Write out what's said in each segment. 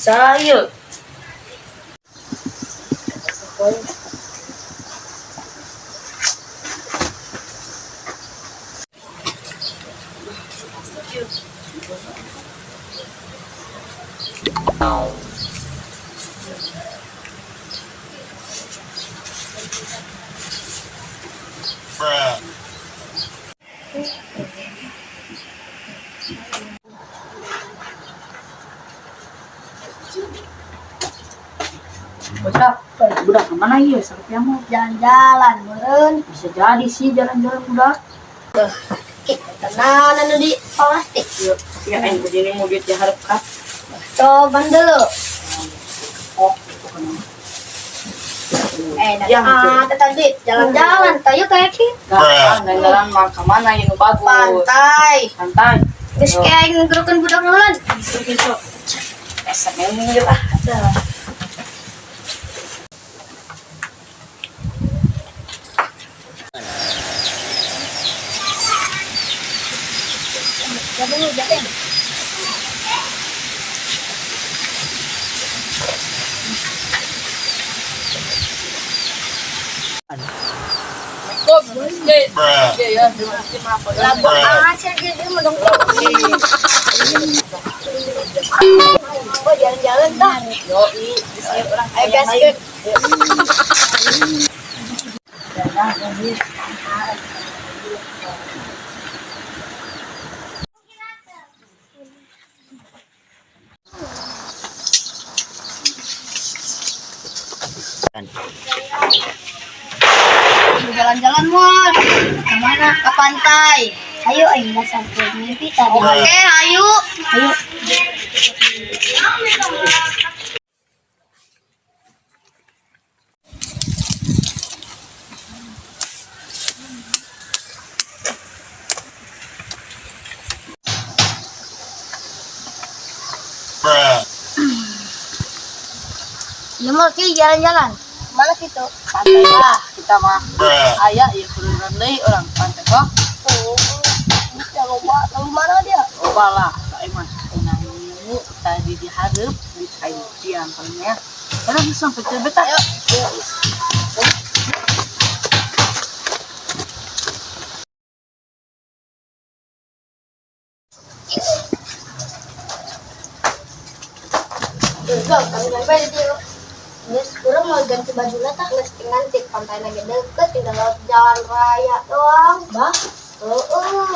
Saya. Bruh. Bocah, budak kemana ya? Sampai mau Jalan-jalan meureun. bisa jadi sih jalan-jalan budak. Tenang anu di plastik. Ya, aing begini mau duit diharap kah? Coba dulu. Oh, itu kan. Eh, Ya, ah, tadi jalan-jalan tayo kayak ki. Gampang, jalan-jalan mah kemana yang bagus? Pantai. Pantai. Geus kayak aing ngegerokeun budak nulan. Gitu gitu. Esok ini lah. Ya dulu, jaten. Bruh. Ya, terima kasih maaf. Ah, sih dia mau dong. Oh, jalan-jalan dah. Yoi, saya orang Ayo gaskeun. Jalan-jalan mon. Kemana? Ke pantai. Ayo, ayo nggak sampai mimpi tadi. Oke, ayo. Ayo. Bruh. Ya mau sih jalan-jalan. Mana situ? Pantai lah kita mah. Bruh. Aya ya kurunan deui orang pantai kok. Oh, ya loba, lalu mana dia? Loba lah, tak emang nanya tadi diharap di kayu tiang palingnya. Karena bisa sampai beta. Ayo. Enggak, kami nyampe di dia. Geus, urang mau ganti baju lah tah, geus tinggal di pantai lagi deket, tinggal lewat jalan raya doang. Bah, heeh.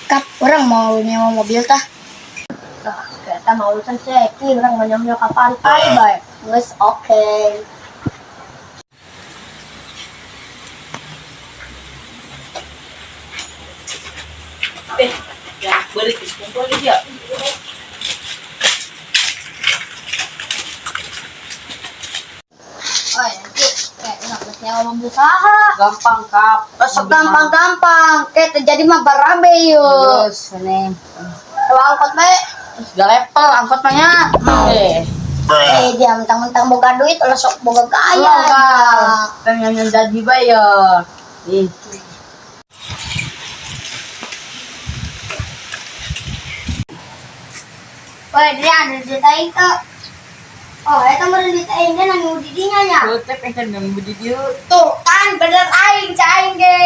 Kap, orang mau nyewa mobil tah. Tah, kita mau urusan ceki, orang mau nyewa ke pantai, bae. Geus, oke. Eh, ya balik ke kumpul lagi ya. Oh, nanti kayak orang geus nyewa mobil saha. Gampang kap. Sok gampang-gampang, kayak terjadi mah barabe yuk. Terus nih. Kalau angkot bae, Gak level angkot mah nya. Eh, Bruh. eh dia mentang-mentang boga duit, ulah sok boga gaya. Lokal. Pengen jadi bae ya. Ih. Woi, dia ada duit aing tuh. Oh, eta meureun duit aing ge nang di dinya nya. Tuh pengen nang budi dieu. Tuh kan bener aing cai aing ge.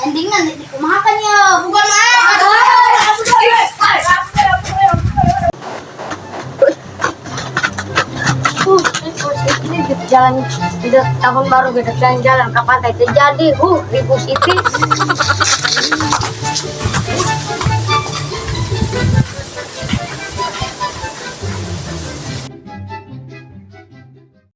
Endingnya di kumaha kan ya? Bukan aing. Ini jalan tidak tahun baru kita jalan-jalan ke pantai terjadi ribu city.